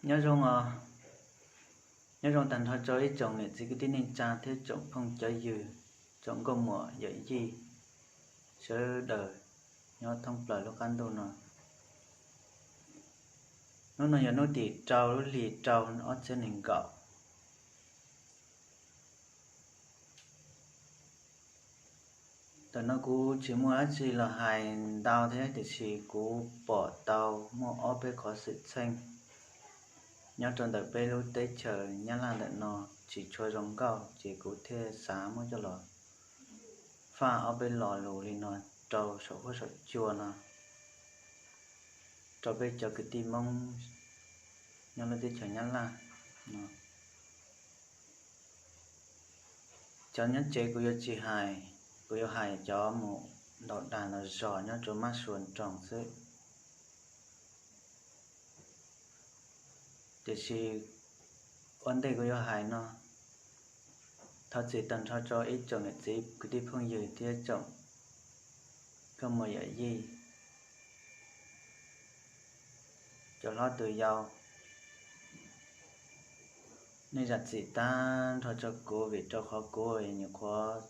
Nyob zoo os, nyob zoo tag nrho rau ib tsoom niam txiv kwv tij neej tsa thiab tsoom phooj cov ywg, tsoom nkauj muam yawm yij sawv daws nyob thoob plaws lub qab ntuj no. Hnub no yog hnub tim rau lub hlis rau ob txhiab nees nkaum. Ntawm no kuv tsis muaj dab tsi los hais ntau thiab, tiam sis kuv pom tau muaj ob peb qhov xwm txheej nyob rau ntawm peb lub teb chaws Nyab Laj ntawm no tsis tshua zoo nkauj, ces kuv thiaj xav muab coj los faj ob peb lo lus li no rau saum huab saum cua no, rau peb cov kwv tij Hmoob nyob lub teb chaws Nyab Laj no. Cov nyob tsev kuv yuav tsis hais, kuv yuav hais cov mus ntaus dag ntaus zog nyob rau mab sua nroog xwb. Tiam sis ua ntej kuv yuav hais no, thov txim tag nrho rau ib tsoom niam txiv kwv tij phooj ywg thiab tsoom nkauj muam yawm yij, cov hlob tus yau, nej zam txim tag nrho rau kuv vim rau qhov kuv nyuam qhuav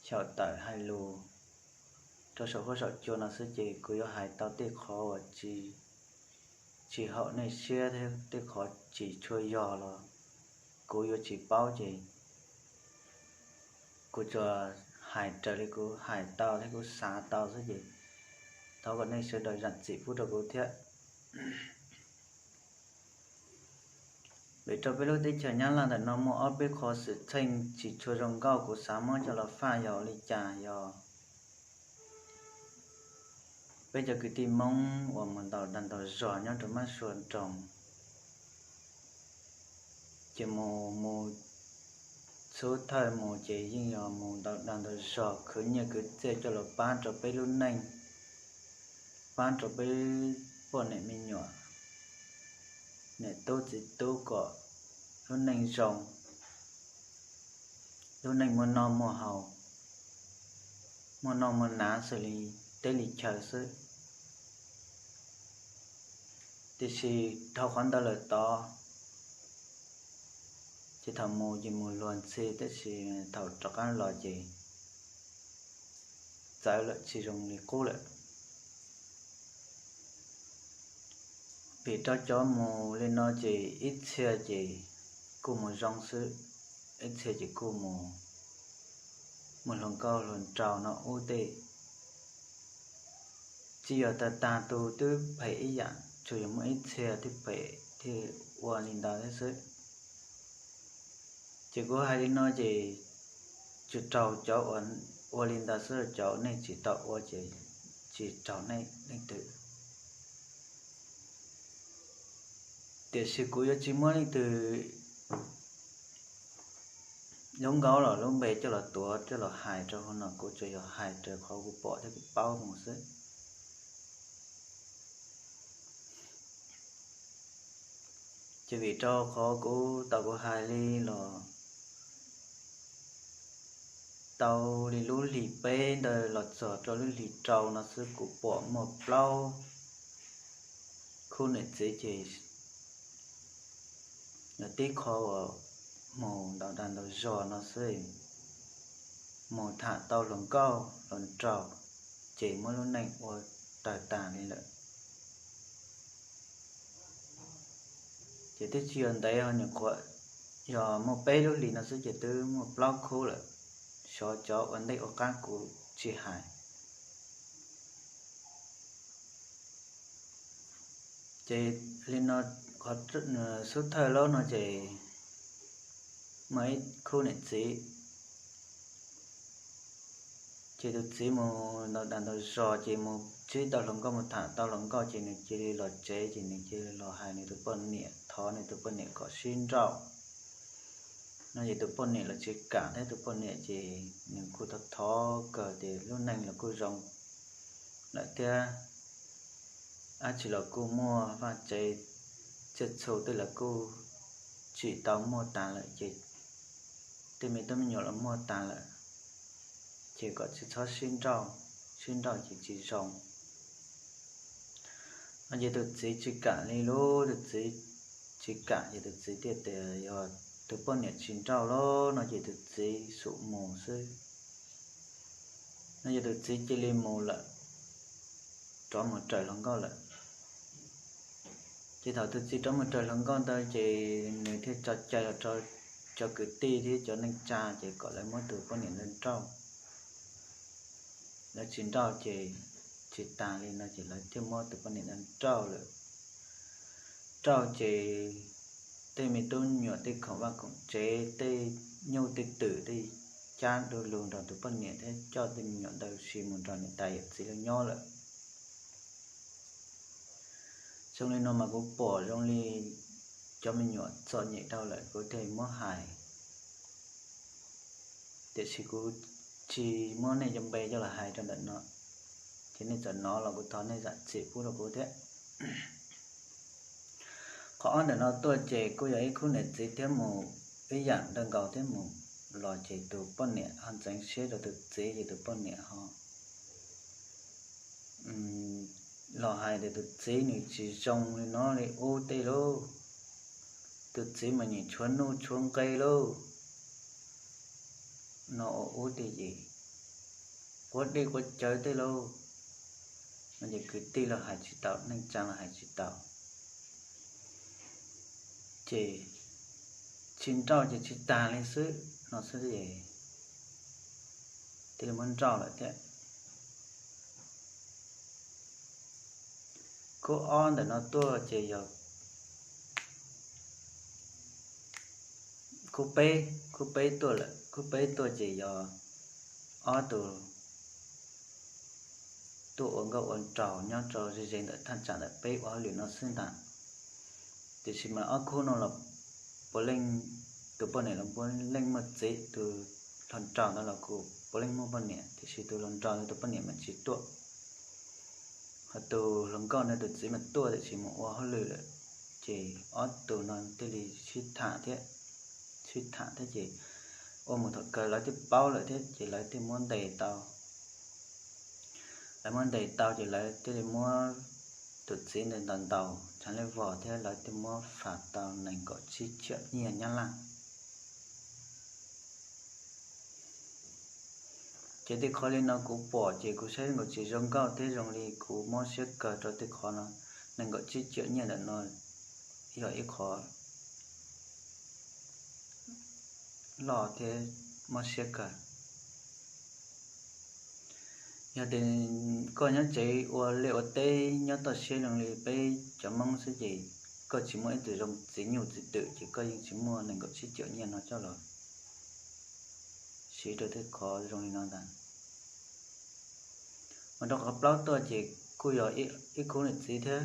xyaum tawm hais lus rau saum huab saum cua no xwb, ces kuv yuav hais tau tej qhov uas tsis haum nej siab thiab tej qhov tsis tshua yog los kuv yuav tsis paub, ces kuv tsuas hais raws li kuv hais tau thiab kuv xav tau xwb, ces thov kom nej sawv daws zam txim pub rau kuv thiab. Vim rau peb lub teb chaws Nyab Laj ntawm no muaj ob peb qhov xwm txheej tsis tshua zoo nkauj, kuv xav muab coj los faj yog li cas, yog peb cov kwv tij Hmoob uas mus ntaus dag ntaus zog nyob rau mab sua nroog, ces mus mus xub thawj mus ces yeej yog mus ntaus dag ntaus zog khwv nyiaj khwv txiaj coj los pab rau peb lub neej, pab rau peb poj niam me nyuam, niam tub txiv tub kom lub neej zoo, lub neej muaj noj muaj haus, muaj noj muaj hnav xws li teb li chaw xwb. Tiam sis dhau qhov ntawd lawm tod, ces thaum mus ces mus luag ntxhi, tab sis thaum rov qab los ces txawv lawm, tsis zoo li qub lawm. Vim rau cov mus li no ces ib txhia ces kuj mus zoo xwb, ib txhia ces kuj mus, mus hluas nkauj hluas nraug no ub tej. Tsis yog tag tag tus twb phem ib yam, tsuas yog muaj ib txhia twb phem thiaj ua li ntawd thiab xwb. Ces kuv hais li no ces tsuas raug cov ua li ntawd xwb, cov nej tsis tau ua ces tsis raug nej leej twg. Tiam sis kuv yuav tsis muab leej twg lub nkaub los lub npe coj los tuav coj los hais rau hauv no, kuv tsuas yog hais raws qhov kuv pom thiab kuv paub mus xwb. Ces vim rau qhov kuv tau kuv hais li los tau li lub hlis peb ntawd los txog rau lub hlis rau no xwb kuv pom muaj plaub khub niam txiv ces yog tib qho uas mus ntaus dag ntaus zog no xwb, mus tham tau hluas nkauj hluas nraug ces muab lub neej ua tawg tag li lawm. Ces twb tsis yog ntev, nyuam qhuav yog muaj peb lub hlis no xwb ces twb muaj plaub khub lawm, xyov cov ua ntej ua qab kuv tsis hais. Ces li no, qhov xub thawj lub no ces muaj ib khub niam txiv, ces tus txiv mus ntaus dag ntaus zog ces mus ntsib tau hluas nkauj mus tham tau hluas nkauj ces nws cia li los tsev ces nws cia li los hais nws tus poj niam, thov nws tus poj niam kom sib nrauj no ces tus poj niam los tsis kam thiab, tus poj niam ces nws kuj thov thov kawg ces lub neej los kuj zoo lawm thiab, dab tsi los kuj muaj, vaj tsev tsiaj txhu tej los kuj tsim tau muaj tas lawm ces tej me tub me nyuam los muaj tas lawm, ces kom tsis txhob sib nrauj, sib nrauj ces tsis zoo. No ces tus txiv tsis kam li lauj, tus txiv tsis kam ces tus txiv thiaj tias yog tus poj niam tsis nrauj lawm no ces tus txiv xub mus xwb. No ces tus txiv cia li mus lawm, rov mus raws hluas nkauj lawm. Ces thaum tus txiv rov mus raws hluas nkauj ntawd ces nws thiaj tso cai los rau cov kwv tij thiab cov neej tsa ces kom lawv muab tus poj niam ntawd nrauj. Lawv tsis nrauj ces tsis tas li no ces lawv thiaj muab tus poj niam ntawd nrauj lawm. Nrauj ces tej me tub me nyuam tej khoom vaj khoom tsev, tej nyuj tej twm tej cab du lug nrog tus poj niam thiab coj tej me nyuam ntawd sis mus nrog niam tais yawm txiv lawv nyob lawm. Zoo li no mas kuv pom zoo li cov me nyuam txom nyem dhau lawm kuv thiaj muab hais, tiam sis kuv tsis muab nej cov npe coj los hais rau ntawm no, ces nej txawm hnov los kuv thov nej zam txim pub rau kuv thiab. Qhov ob ntawm no tuaj ces kuj yog ib khub niam txiv thiab mus ib yam ntawm nkaus thiab mus los ces tus poj niam ho ntxeev siab rau tus txiv ces tus poj niam ho los hais tias tus txiv nws tsis zoo li no li ub tej lauj, tus txiv mas nyiam tshuav nuj tshuav nqi lauj, no ua ub tej ces quav dej quav cawv tej lauj. No ces kwv tij los hais tsis tau, neej tsa los hais tsis tau, ces tsis nrauj ces tsis tas li xwb no xwb, thiaj li muab nrauj lawm thiab. Khub ob ntawm no tuaj ces yog khub peb, khub peb tuaj lawm, khub peb tuaj ces yog ob tug tuaj ua nkauj ua nraug nyob rau ze ze ntawm thaj tsam ntawm peb ua hauj lwm no xwb ntag. Tiam sis mas ob khub no los puav leej, tus poj niam los puav leej muaj txiv, tus hluas nraug ntawd los kuj puav leej muaj poj niam, tiam sis tus hluas nraug ntawd tus poj niam mas tsis tuaj. Ho tus hluas nkauj ntawd tus txiv mas tuaj tiam sis mus ua hauj lwm lawm, ces ob tug no thiaj li sib tham thiab, sib tham thiab ces ua mus thaum kawg lawv thiaj paub lawm thiab ces lawv thiaj muab ntes tau. Lawv muab ntes tau ces lawv thiaj li muab tus txiv ntawd ntaus ntaus tshav nqaij vog thiab lawv thiaj muab fas tau nees nkaum tsib tsiam nyiaj Nyab Laj. Ces tej qhov li no kuv pom ces kuv saib nkaus tsis zoo nkauj thiab zoo li kuv mob siab kawg rau tej qhov no. Nees nkaum tsib tsiam nyiaj ntawm no yog ib qho loj thiab mob siab kawg. Yog tias koj nyob tsev ua liaj ua teb nyob toj siab zoo li peb cov Hmoob xwb ces koj tsis muaj ib tug zoo txiv nyuj txiv twm ces koj yeej tsis muaj nees nkaum tsib tsiam nyiaj no coj los siv rau tej qhov zoo li no ntag. Mas rau qhov plaub tuaj ces kuj yog ib khub niam txiv thiab,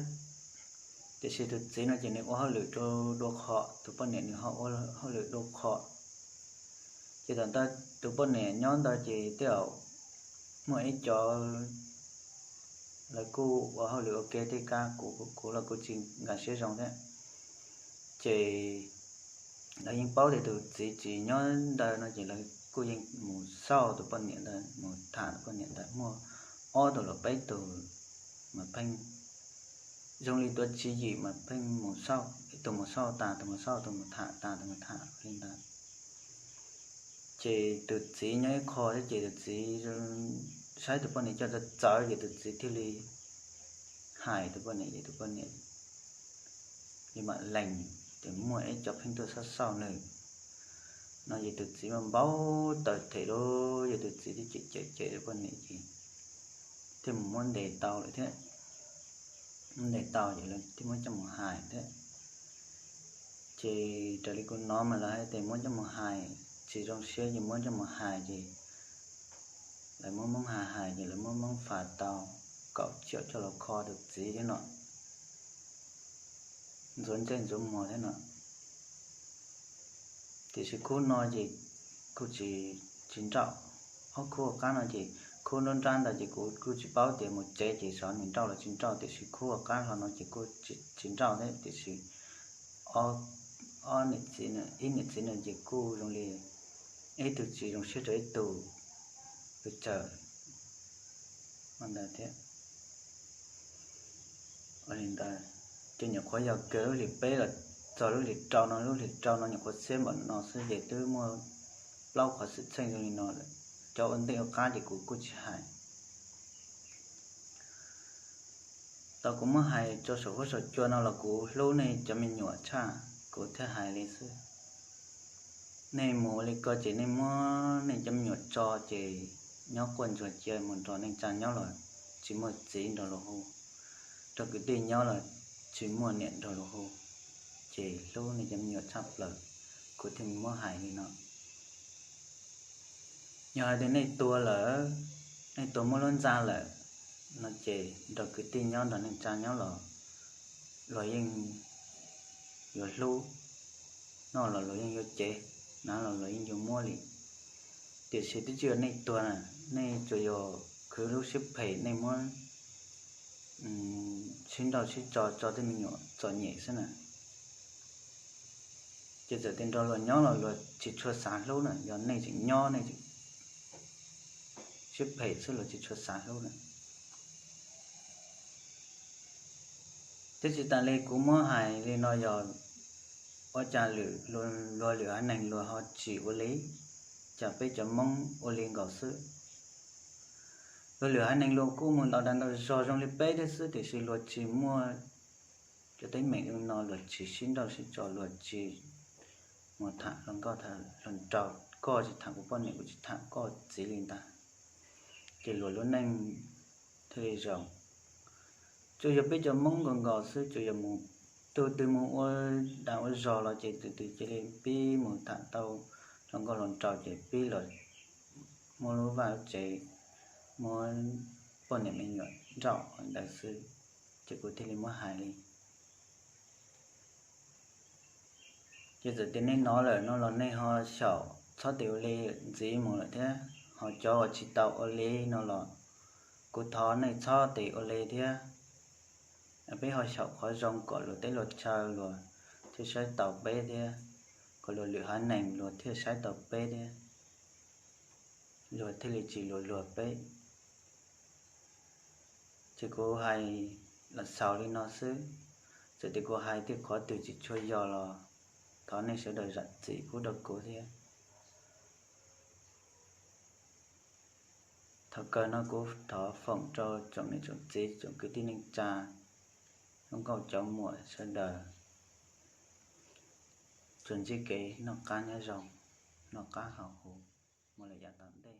tiam sis tus txiv no ces nws ua hauj lwm rau dua qhov, tus poj niam nws ho ua hauj lwm dua qhov. Ces thaum ntawd tus poj niam nyob ntawd ces tej zaum muaj ib co lawv kuj ua hauj lwm ua ke tej kab, kuv los kuj tsis nkag siab zoo thiab. Ces lawv yeej paub tias tus txiv tsis nyob ntawd no ces lawv kuj yeej mus xauj tus poj niam ntawd, mus tham tus poj niam ntawd muaj ob tug los peb tug mas pheej zoo li tuav tswv yim mas pheej mus xauj, tus mus xauj tas tus mus xauj, tus mus tham tas tus mus tham li ntawd. Ces tus txiv nyob ib qho thiab ces tus txiv saib tus poj niam coj txawv txawv ces tus txiv thiaj li hais tus poj niam ces tus poj niam li mam lees tias muaj ib co pheej tuaj xauj xauj nws no ces tus txiv mas npau taws them lawm ces tus txiv thiaj cem cem cem tus poj niam ces thiaj mus muab ntes tau lawm thiab. Muab ntes tau ces lawv thiaj muab coj mus hais thiab. Ces raws li kuv hnov mas lawv hais tias muab coj mus hais, tsis zoo siab ces muab coj mus hais ces lawv muab Hmoob hais hais ces lawv muab Hmoob fas tau kaum tsiam coj los kho tus txiv thiab no, ntxuav ntsej ntxuav muag thiab no. Tiam sis khub no ces kuj tsis, tsis nrauj. Ob khub qab no ces khub nruab nrab ntawd ces kuv kuj tsis paub tias mus tsev ces xyov nws nrauj los tsis nrauj, tiam sis khub qab hlo no ces kuj tsis nrauj thiab, tiam sis ob niam txiv, ib niam txiv no ces kuj zoo li ib tug tsis zoo siab rau ib tug, pes tsawg ntawd thiab. Ua li ntawd, ces nyuam qhuav yog kiag lub hlis peb los txog lub hlis rau no, lub hlis rau no nyuam qhuav xiab npaum no xwb ces twb muaj plaub qhov xwm txheej zoo li no lawm. Cov ua ntej ua qab ces kuv kuj tsis hais. Tau kuv muab hais rau saum huab saum cua no los kuv hlub nej cov me nyuam tshaj kuv thiaj hais li xwb. Nej mus li ko ces nej muab nej cov me nyuam tso ces nyob quaj ntsuag cia mus nrog neej tsa nyob los tsis muaj txiv nrog luag hu, nrog kwv tij nyob los tsis muaj niam nrog luag hu, ces hlub nej cov me nyuam tshaj plaws, kuv thiaj muab hais li no. Yog hais tias nej tuag lawm, nej tuag muab lub ntxa lawm no ces nrog kwv tij nyob nrog neej tsa nyob los luag yeej yuav hlub, noj los luag yeej yuav cev, hnav los luag yeej yuav muab li. Tiam sis twb tsis yog nej tuag na, nej tsuas yog khwv lub siab phem nej muab sib nrauj sib tso tso tej me nyuam txom nyem xwb na. Ces txawm tias nrog luag nyob los luag tsis tshua xav hlub na, yog nej tseem nyob nej tseem siab phem xwb luag tsis tshua xav hlub na. Thiab tsis tas li kuv muab hais li no yog ua cas lwm luag lwm haiv neeg luag ho tsis ua li, cas peb cov Hmoob ua li nkaus xwb. Luag lwm haiv neeg luag kuj mus ntau dag ntau zog zoo li peb thiab xwb tiam sis luag tsis muaj cov teeb meem li no, luag tsis sib nrauj sib tso, luag tsis mus tham hluas nkauj tham hluas nraug, koj tsis tham kuv poj niam kuv tsis tham koj txiv li ntag, ces luag lub neej thiaj li zoo. Tsuas yog peb cov Hmoob nkaus nkaus xwb, tsuas yog mus, tus twg mus ua dag ua zog los ces tus twg cia li pib mus tham tau hluas nkauj hluas nraug ces pib los muab lub vaj lub tsev, muab poj niam me nyuam nrauj ntawd xwb, ces kuv thiaj li muab hais li. Ces txawm tias nej hnov lawm no los nej ho xyaum txhob tes ua li ntxiv mus lawm thiab, ho cov uas tsis tau ua li no los kuv thov nej txhob tes ua li thiab. Peb ho xyaum qhov zoo kom luag teb luag chaw luag thiaj saib taus peb thiab, kom luag lwm haiv neeg luag thiaj saib taus peb thiab, luag thiaj li tsis luag luag peb. Ces kuv hais los xaus li no xwb, txawm tias kuv hais tej qhov twg tsis tshua yog los thov nej sawv daws zam txim pub rau kuv thiab. Thaum kawg no kuv thov foom rau tsoom niam tsoom txiv tsoom kwv tij neej tsa, hluas nkauj cov muam sawv daws tsuas ntsib kev noj qab nyob zoo, noj qab haus huv mus lawm yav tom ntej.